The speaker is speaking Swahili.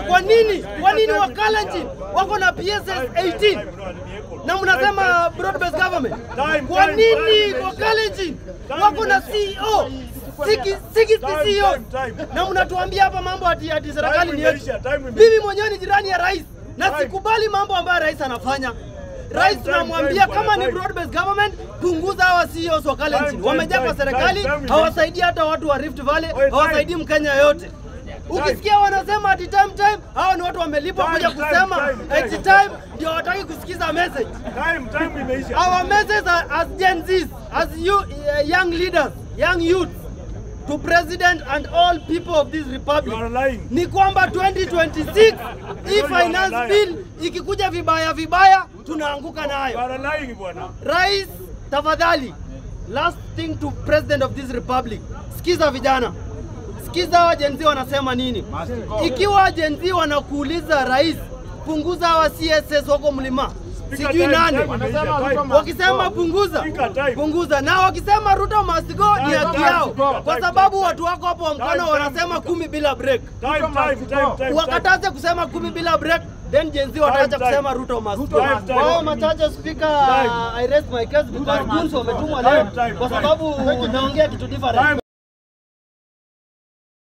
Kwa nini Wakalenjin wako na PSs 18 na mnasema broad based government? Kwa nini Wakalenjin wako na CEO 60 CEO na mnatuambia hapa mambo ati serikali ni yetu? Mimi mwenyewe ni jirani ya rais na sikubali mambo ambayo rais anafanya. Rais tunamwambia kama ni broad based government, punguza hawa CEOs wa Kalenjin. Wamejaa kwa serikali, hawasaidii hata watu wa Rift Valley, hawasaidii Mkenya yote. Ukisikia wanasema ati time time, hawa ni watu wamelipwa kuja kusema ati time, ndio hawataki kusikiza message. Time, time imeisha. Our message are, as Gen Zs, as you young leaders, young youths, to president and all people of this republic You are lying. Ni kwamba 2026 hii You are finance lying. bill ikikuja vibaya vibaya, tunaanguka You nayo. are lying, bwana. Rais, tafadhali, last thing to president of this republic, sikiza vijana, sikiza hawa Gen Z wanasema nini. Ikiwa Gen Z wanakuuliza, rais, punguza hawa CSs wako mlima Speaker, sijui time, nane, time imeisha, time. wakisema punguza, Speaker, time. punguza, na wakisema Ruto must go, ni haki yao, kwa sababu watu wako hapo wa mkono wanasema 10 bila break. Time, time, time, time. Wakataze kusema 10 bila break, then Gen Z wataacha Time, time. kusema Ruto must go. Time, time. Kwa hayo machache, Speaker, Time. I rest my case because goons wametumwa leo Time, time, kwa time. sababu naongea kitu different. Time.